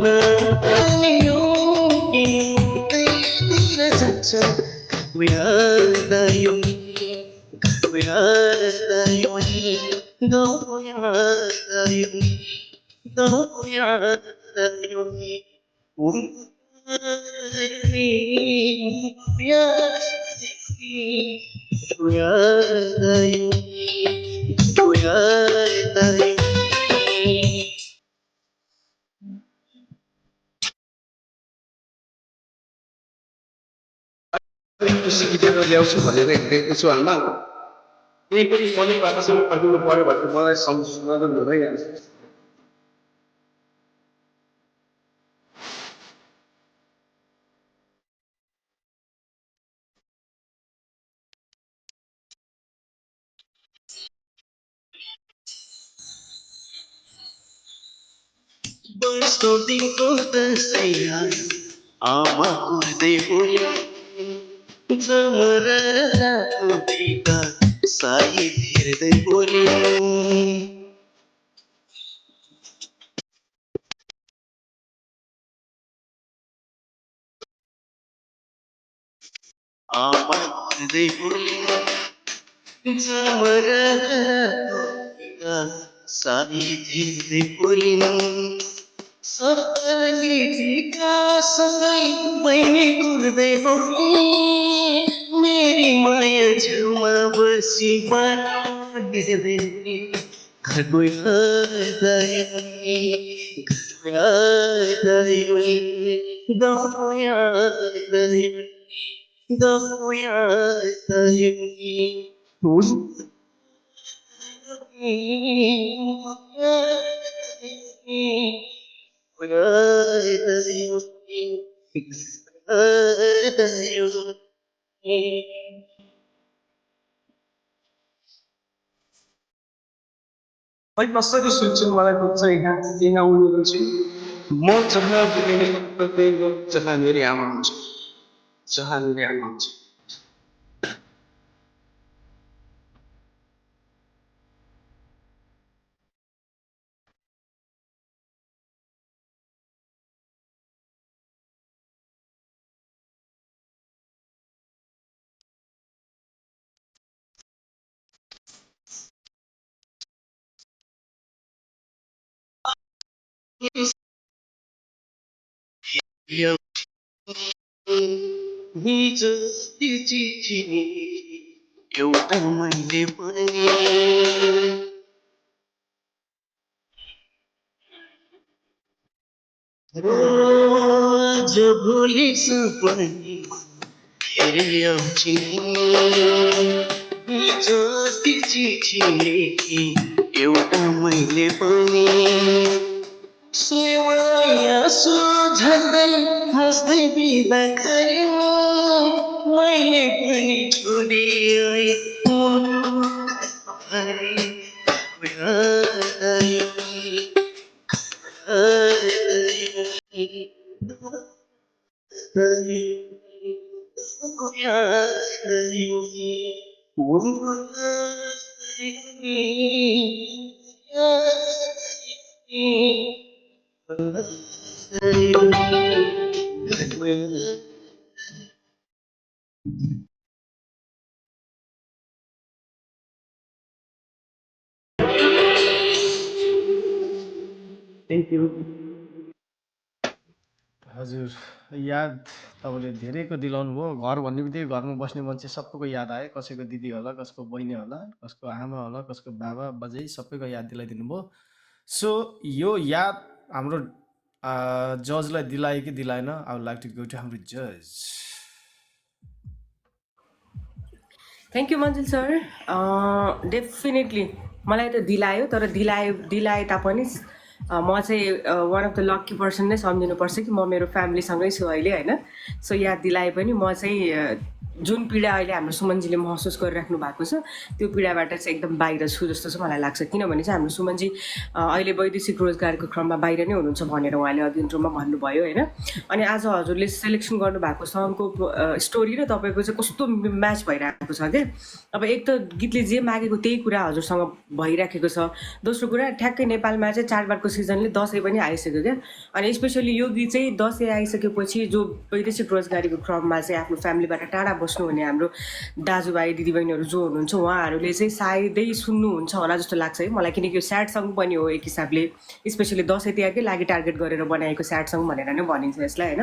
We are the young, we are the young, no, we are the young, no, we are the young. We are the young, we are the young. सिकेर ल्याउँछु भनेर हिँडेको छु हालमा केही पनि पनि बाटोसम्म फर्किनु पऱ्यो भने मलाई संशोधन हुँदै जान्छ Bersolingko tersayang ama kurdehunya Zamara ubika sahib hirday boli ama kurdehunya Zamara ubika sahib hirday boli Saalitika sangai bhai kurday hoki मेरी माया छेउमा बसी बाँड्दै घरको याद आयो घरको याद आयो गाउँको याद आयो गाउँको याद आयो खै कसरी सुन्छु मलाई त चाहिँ यहाँ आउनु छु म जहाँ जहाँ मेरी आमा हुन्छ जहाँ मेरी आमा हुन्छ हिजो त्यो चिठी एउटा मैले पनि आज भोलि सपनी फेरि आउँछ हिजो त्यो चिठी लेखी एउटा मैले पनि सेवाया सुझ्दै हाँस्दै बिदा गऱ्यो मैले पनि छोडिए Thank you. हजुर याद तपाईँले धेरैको दिलाउनु भयो घर भन्ने बित्तिकै घरमा बस्ने मान्छे सबैको याद आयो कसैको दिदी होला कसको बहिनी होला कसको आमा होला कसको बाबा बाजे सबैको याद दिलाइदिनु भयो सो यो याद हाम्रो जजलाई दिलायो कि दिलाएन I would like to go to हाम्रो जज thank you Manjil sir definitely मलाई त दिलायो तर दिलाए तापनि म चाहिँ one of the lucky person नै सम्झिनुपर्छ कि म मेरो फ्यामिलीसँगै छु अहिले होइन सो याद दिलाए पनि म चाहिँ जुन पीडा अहिले हाम्रो सुमनजीले महसुस गरिराख्नु भएको छ त्यो पीडाबाट चाहिँ एकदम बाहिर छु जस्तो चाहिँ मलाई लाग्छ। किनभने चाहिँ हाम्रो सुमनजी अहिले वैदेशिक रोजगारको क्रममा बाहिर नै हुनुहुन्छ भनेर उहाँले अघि इन्ट्रोमा भन्नुभयो होइन। अनि आज हजुरले सेलेक्सन गर्नुभएको सङको स्टोरी र तपाईँको चाहिँ कस्तो म्याच भइरहेको छ क्या। अब एक त गीतले जे मागेको त्यही कुरा हजुरसँग भइराखेको छ। दोस्रो कुरा ठ्याक्कै नेपालमा चाहिँ चाडबाडको सिजनले दसैँ पनि आइसक्यो क्या। अनि स्पेसली यो गीत चाहिँ दसैँ आइसकेपछि जो वैदेशिक रोजगारीको क्रममा चाहिँ आफ्नो फ्यामिलीबाट टाढा बस्नुहुने हाम्रो दाजुभाइ दिदीबहिनीहरू जो हुनुहुन्छ उहाँहरूले चाहिँ सायदै सुन्नुहुन्छ होला जस्तो लाग्छ है मलाई। किनकि यो स्याड सङ पनि हो एक हिसाबले, स्पेसली दसैँ तिहारकै लागि टार्गेट गरेर बनाएको स्याड सङ भनेर नै भनिन्छ यसलाई होइन।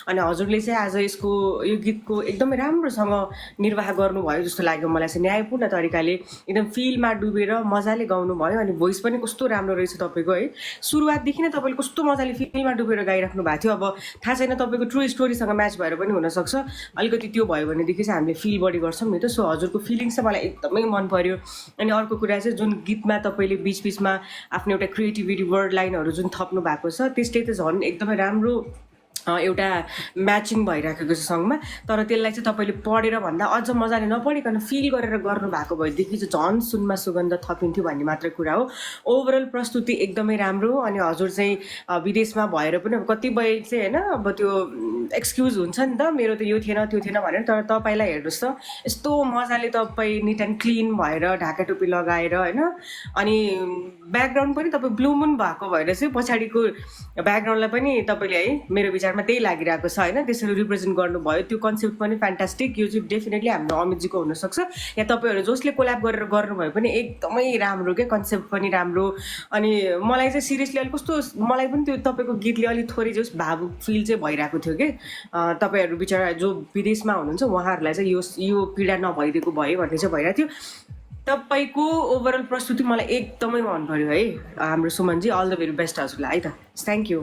अनि हजुरले चाहिँ आज यसको यो गीतको एकदमै राम्रोसँग निर्वाह गर्नुभयो जस्तो लाग्यो मलाई चाहिँ। न्यायपूर्ण तरिकाले एकदम फिलमा डुबेर मजाले गाउनुभयो। अनि भोइस पनि कस्तो राम्रो रहेछ तपाईँको है। सुरुवातदेखि नै तपाईँले कस्तो मजाले फिलमा डुबेर गाइराख्नु भएको थियो। अब थाहा छैन तपाईँको ट्रु स्टोरीसँग म्याच भएर पनि हुनसक्छ, अलिकति त्यो भयो भनेदेखि चाहिँ हामीले फिल बढी गर्छौँ नि त। सो हजुरको फिलिङ्स चाहिँ मलाई एकदमै मन पर्यो। अनि अर्को कुरा चाहिँ जुन गीतमा तपाईँले बिचबिचमा आफ्नो एउटा क्रिएटिभिटी वर्ड लाइनहरू जुन थप्नु भएको छ त्यसले त झन् एकदमै राम्रो एउटा म्याचिङ भइराखेको छ सङमा। तर त्यसलाई चाहिँ तपाईँले पढेर भन्दा अझ मजाले नपढिकन फिल गरेर गर्नुभएको भएदेखि चाहिँ झन् सुनमा सुगन्ध थपिन्थ्यो भन्ने मात्र कुरा हो। ओभरअल प्रस्तुति एकदमै राम्रो। अनि हजुर चाहिँ विदेशमा भएर पनि अब कतिपय चाहिँ होइन अब त्यो एक्सक्युज हुन्छ नि त, मेरो त यो थिएन त्यो थिएन भनेर। तर तपाईँलाई हेर्नुहोस् त यस्तो मजाले तपाईँ निट एन्ड क्लिन भएर ढाका टोपी लगाएर होइन। अनि ब्याकग्राउन्ड पनि तपाईँ ब्लु मुन भएको भएर चाहिँ पछाडिको ब्याकग्राउन्डलाई पनि तपाईँले है मेरो विचारमा त्यही लागिरहेको छ होइन, त्यसरी रिप्रेजेन्ट गर्नुभयो। त्यो कन्सेप्ट पनि फ्यान्टास्टिक। यो चाहिँ डेफिनेटली हाम्रो अमितजीको हुनसक्छ या तपाईँहरू जसले कोल्याब गरेर गर्नुभयो पनि एकदमै राम्रो क्या, कन्सेप्ट पनि राम्रो। अनि मलाई चाहिँ सिरियसली अलिक कस्तो मलाई पनि त्यो तपाईँको गीतले अलिक थोरै जस भावुक फिल चाहिँ भइरहेको थियो कि तपाईँहरू बिचरा जो विदेशमा हुनुहुन्छ उहाँहरूलाई चाहिँ यो पीडा नभइदिएको भयो भन्ने चाहिँ भइरहेको थियो। तपाईँको ओभरअल प्रस्तुति मलाई एकदमै मन पर्यो है हाम्रो Sumanji. All the very best हजुरलाई है त। Thank you.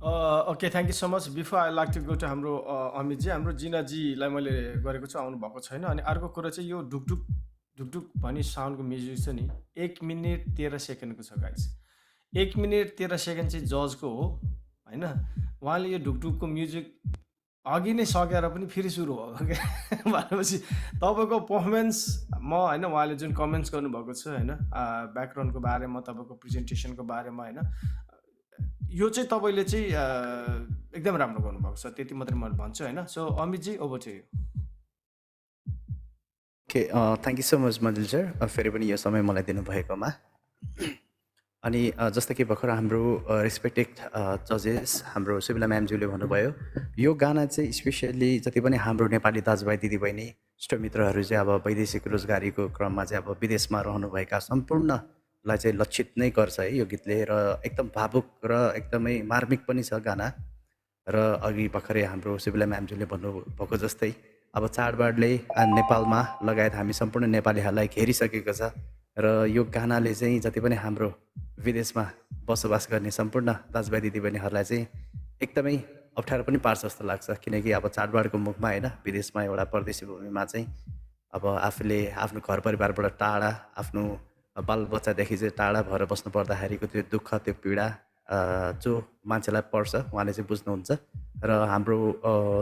Okay, thank you so much. Before I like to go to हाम्रो अमितजी, हाम्रो जिनाजीलाई मैले गरेको छु, आउनु भएको छैन। अनि अर्को कुरा चाहिँ यो ढुकढुक ढुकढुक भन्ने साउन्डको म्युजिक छ नि 1 मिनट 13 सेकेन्डको छ गाइस। 1 मिनट 13 सेकेन्ड चाहिँ जजको हो होइन। उहाँले यो ढुकढुकको म्युजिक अघि नै सकेर पनि फेरि सुरु भएको क्या भनेपछि तपाईँको पर्फर्मेन्स होइन उहाँले जुन कमेन्ट्स गर्नुभएको छ होइन ब्याकग्राउन्डको बारेमा, तपाईँको प्रेजेन्टेसनको बारेमा होइन, यो चाहिँ तपाईँले चाहिँ एकदम राम्रो गर्नुभएको छ, त्यति मात्रै म भन्छु होइन। So Amitji over to you. Okay, thank you so much Manjil sir फेरि पनि यो समय मलाई दिनुभएकोमा। अनि जस्तो कि भर्खर हाम्रो रेस्पेक्टेड जजेस हाम्रो सुबिला म्यामज्यूले भन्नुभयो यो गाना चाहिँ स्पेसियली जति पनि हाम्रो नेपाली दाजुभाइ दिदीबहिनी इष्टमित्रहरू चाहिँ अब वैदेशिक रोजगारीको क्रममा चाहिँ अब विदेशमा रहनुभएका सम्पूर्णलाई चाहिँ लक्षित नै गर्छ है यो गीतले। र एकदम भावुक र एकदमै मार्मिक पनि छ गाना। र अघि भर्खरै हाम्रो सुबिला म्यामज्यूले भन्नुभएको जस्तै अब चाडबाडले नेपालमा लगायत हामी सम्पूर्ण नेपालीहरूलाई घेरिसकेको छ। र यो गानाले चाहिँ जति पनि हाम्रो विदेशमा बसोबास गर्ने सम्पूर्ण दाजुभाइ दिदीबहिनीहरूलाई चाहिँ एकदमै अप्ठ्यारो पनि पार्छ जस्तो लाग्छ। किनकि अब चाडबाडको मुखमा होइन विदेशमा एउटा परदेशी भूमिमा चाहिँ अब आफूले आफ्नो घर परिवारबाट टाढा आफ्नो बालबच्चादेखि चाहिँ टाढा भएर बस्नु पर्दाखेरिको त्यो दुःख त्यो पीडा जो मान्छेलाई पर्छ उहाँले चाहिँ बुझ्नुहुन्छ। र हाम्रो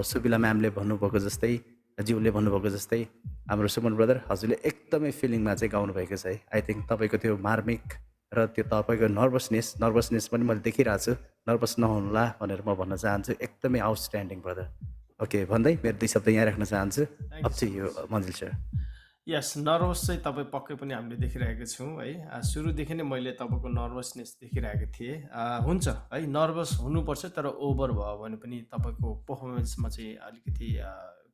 सुबिला म्यामले भन्नुभएको जस्तै ज्यूले भन्नुभएको जस्तै हाम्रो सुमन ब्रदर हजुरले एकदमै फिलिङमा चाहिँ गाउनुभएको छ है। आई थिङ्क तपाईँको त्यो मार्मिक र त्यो तपाईँको नर्भसनेस पनि मैले देखिरहेको छु, नर्भस नहुनुला भनेर म भन्न चाहन्छु। एकदमै आउटस्ट्यान्डिङ ब्रदर। ओके भन्दै मेरो 2 शब्द यहाँ राख्न चाहन्छु। अब चाहिँ यो मन्जिल सर। यस, नर्भस चाहिँ तपाईँ पक्कै पनि हामीले देखिरहेको छौँ है। सुरुदेखि नै मैले तपाईँको नर्भसनेस देखिरहेको थिएँ। हुन्छ है, नर्भस हुनुपर्छ तर ओभर भयो भने पनि तपाईँको पर्फर्मेन्समा चाहिँ अलिकति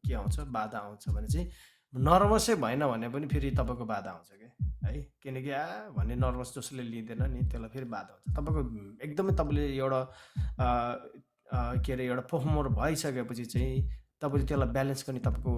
के आउँछ बाधा आउँछ भने चाहिँ नर्भसै भएन भने पनि फेरि तपाईँको बाधा आउँछ क्या है। किनकि भन्ने नर्भस जसले लिँदैन नि त्यसलाई फेरि बाधा हुन्छ। तपाईँको एकदमै तपाईँले एउटा के अरे एउटा पर्फर्मर भइसकेपछि चाहिँ तपाईँले त्यसलाई ब्यालेन्स गर्ने तपाईँको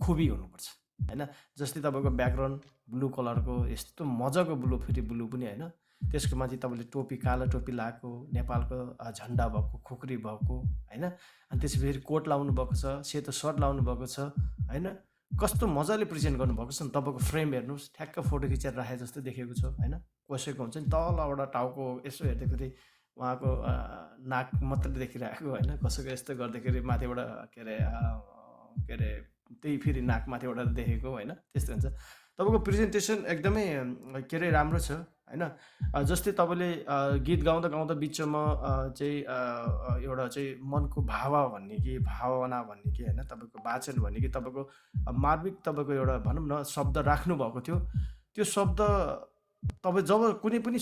खुबी हुनुपर्छ होइन। जस्तै तपाईँको ब्याकग्राउन्ड ब्लू कलरको यस्तो मजाको ब्लू, फेरि ब्लू पनि होइन, त्यसको माथि तपाईँले टोपी कालो टोपी लगाएको, नेपालको झन्डा भएको, खुकुरी भएको होइन, अनि त्यसपछि फेरि कोट लाउनु भएको छ, सेतो सर्ट लाउनु भएको छ होइन। कस्तो मजाले प्रेजेन्ट गर्नुभएको छ नि। तपाईँको फ्रेम हेर्नुहोस्, ठ्याक्क फोटो खिचेर राखे जस्तो देखेको छ होइन। कसैको हुन्छ नि तलबाट टाउको यसो हेर्दाखेरि उहाँको नाक मात्रै देखिरहेको होइन, कसैको यस्तो गर्दाखेरि माथिबाट के अरे के अरे त्यही फेरि नाकमाथिबाट देखेको होइन त्यस्तो हुन्छ तपाईँको प्रेजेन्टेसन एकदमै के अरे राम्रो छ होइन जस्तै तपाईँले गीत गाउँदा गाउँदा बिचमा चाहिँ एउटा चाहिँ मनको भन्ने कि भावना भन्ने कि होइन तपाईँको वाचन भन्ने कि तपाईँको मार्मिक तपाईँको एउटा भनौँ न शब्द राख्नुभएको थियो त्यो शब्द तपाईँ जब कुनै पनि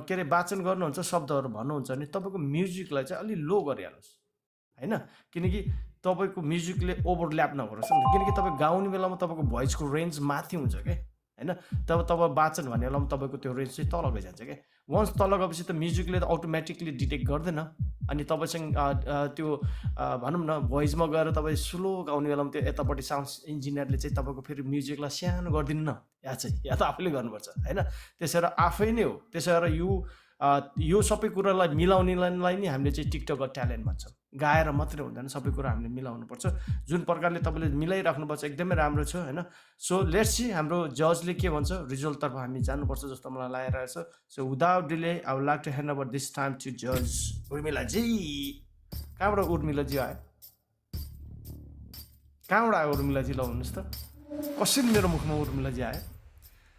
के अरे वाचन गर्नुहुन्छ शब्दहरू भन्नुहुन्छ भने तपाईँको म्युजिकलाई चाहिँ अलि लो गरिहाल्नुहोस् होइन किनकि तपाईँको म्युजिकले ओभरल्याप नगरोस् नि किनकि तपाईँ गाउने बेलामा तपाईँको भोइसको रेन्ज माथि हुन्छ क्या होइन तब वाचन भन्ने बेलामा तपाईँको त्यो रेन्ज चाहिँ तल गइजान्छ क्या वन्स तल गएपछि त म्युजिकले त अटोमेटिकली डिटेक्ट गर्दैन अनि तपाईँसँग त्यो भनौँ न भोइसमा गएर तपाईँ स्लो गाउने बेलामा त्यो यतापट्टि साउन्ड इन्जिनियरले चाहिँ तपाईँको फेरि म्युजिकलाई सानो गरिदिनु न या त आफैले गर्नुपर्छ होइन त्यसै भएर आफै नै हो त्यसै भएर यो सबै कुरालाई मिलाउनेलाई नै हामीले चाहिँ टिकटकर ट्यालेन्ट भन्छौँ गाएर मात्रै हुँदैन सबै कुरा हामीले मिलाउनुपर्छ जुन प्रकारले तपाईँले मिलाइराख्नुपर्छ एकदमै राम्रो छ होइन सो लेट्स सी हाम्रो जजले के भन्छ रिजल्टतर्फ हामी जानुपर्छ जस्तो मलाई लागिरहेको छ so without delay I would like to hand over this time to जज उर्मिलाजी कहाँबाट उर्मिलाजी आयो कहाँबाट आयो उर्मिलाजी ल भन्नुहोस् त कसरी मेरो मुखमा उर्मिलाजी आयो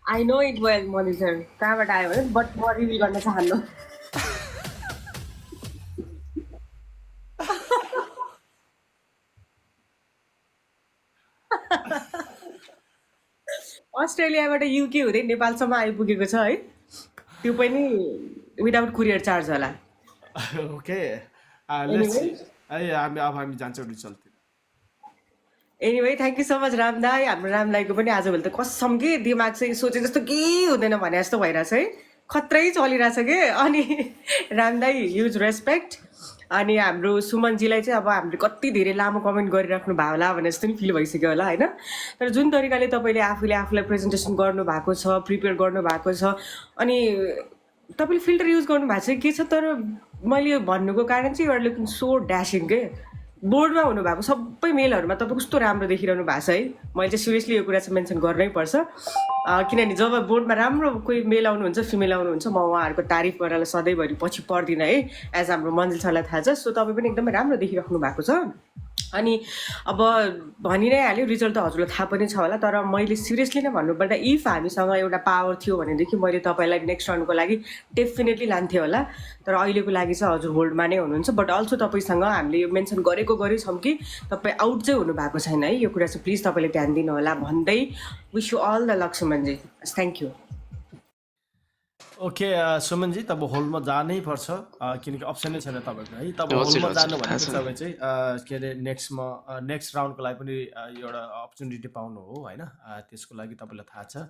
I know it well Manish sir कहाँबाट आयो भने बट म रिभिल गर्न चाहन्न अस्ट्रेलियाबाट युके हुँदै नेपालसम्म आइपुगेको छ है त्यो पनि विदाउट कुरियर चार्ज होला ओके लेट्स सी है हामी जान्छौँ result anyway thank you so much Ram दाई हाम्रो राम दाईको पनि आजभोलि त कसम के दिमाग चाहिँ सोचे जस्तो केही हुँदैन भने जस्तो भइरहेछ है खत्रै चलिरहेछ के अनि राम दाई ह्युज रेस्पेक्ट अनि हाम्रो सुमनजीलाई चाहिँ अब हामीले कति धेरै लामो कमेन्ट गरिराख्नु भयो होला भने जस्तो नि फिल भइसक्यो होला होइन तर जुन तरिकाले तपाईँले आफूलाई प्रेजेन्टेसन गर्नुभएको छ प्रिपेयर गर्नुभएको छ अनि तपाईँले फिल्टर युज गर्नुभएको छ के छ तर मैले भन्नुको कारण चाहिँ युआर लुकिङ सो ड्यासिङ के बोर्डमा हुनुभएको सबै मेलहरूमा तपाईँ कस्तो राम्रो देखिरहनु भएको छ है मैले चाहिँ सिरियसली यो कुरा चाहिँ मेन्सन गर्नै पर्छ किनभने जब बोर्डमा राम्रो कोही मेल आउनुहुन्छ फिमेल आउनुहुन्छ म उहाँहरूको तारिफ गरेर सधैँभरि पछि पर्दिनँ है एज हाम्रो मन्जिल सरलाई थाहा छ सो तपाईँ पनि एकदमै राम्रो देखिराख्नु भएको छ अनि अब भनि नै हाल्यो रिजल्ट त हजुरलाई थाहा पनि छ होला तर मैले सिरियसली नै भन्नुपर्दा इफ हामीसँग एउटा पावर थियो भनेदेखि मैले तपाईँलाई नेक्स्ट राउन्डको लागि डेफिनेटली लान्थेँ होला तर अहिलेको लागि चाहिँ हजुर होल्डमा नै हुनुहुन्छ बट अल्सो तपाईँसँग हामीले यो मेन्सन गरेछौँ कि तपाईँ आउट चाहिँ हुनुभएको छैन है यो कुरा चाहिँ प्लिज तपाईँले ध्यान दिनु होला भन्दै wish you all the luck सुमनजी थ्याङ्क यू ओके सुमनजी तपाईँ होलमा जानै पर्छ किनकि अप्सनै छैन तपाईँको है तपाईँ होलमा जानु भनेको तपाईँ चाहिँ के अरे नेक्स्ट राउन्डको लागि पनि एउटा अपर्च्युनिटी पाउनु हो होइन त्यसको लागि तपाईँलाई थाहा छ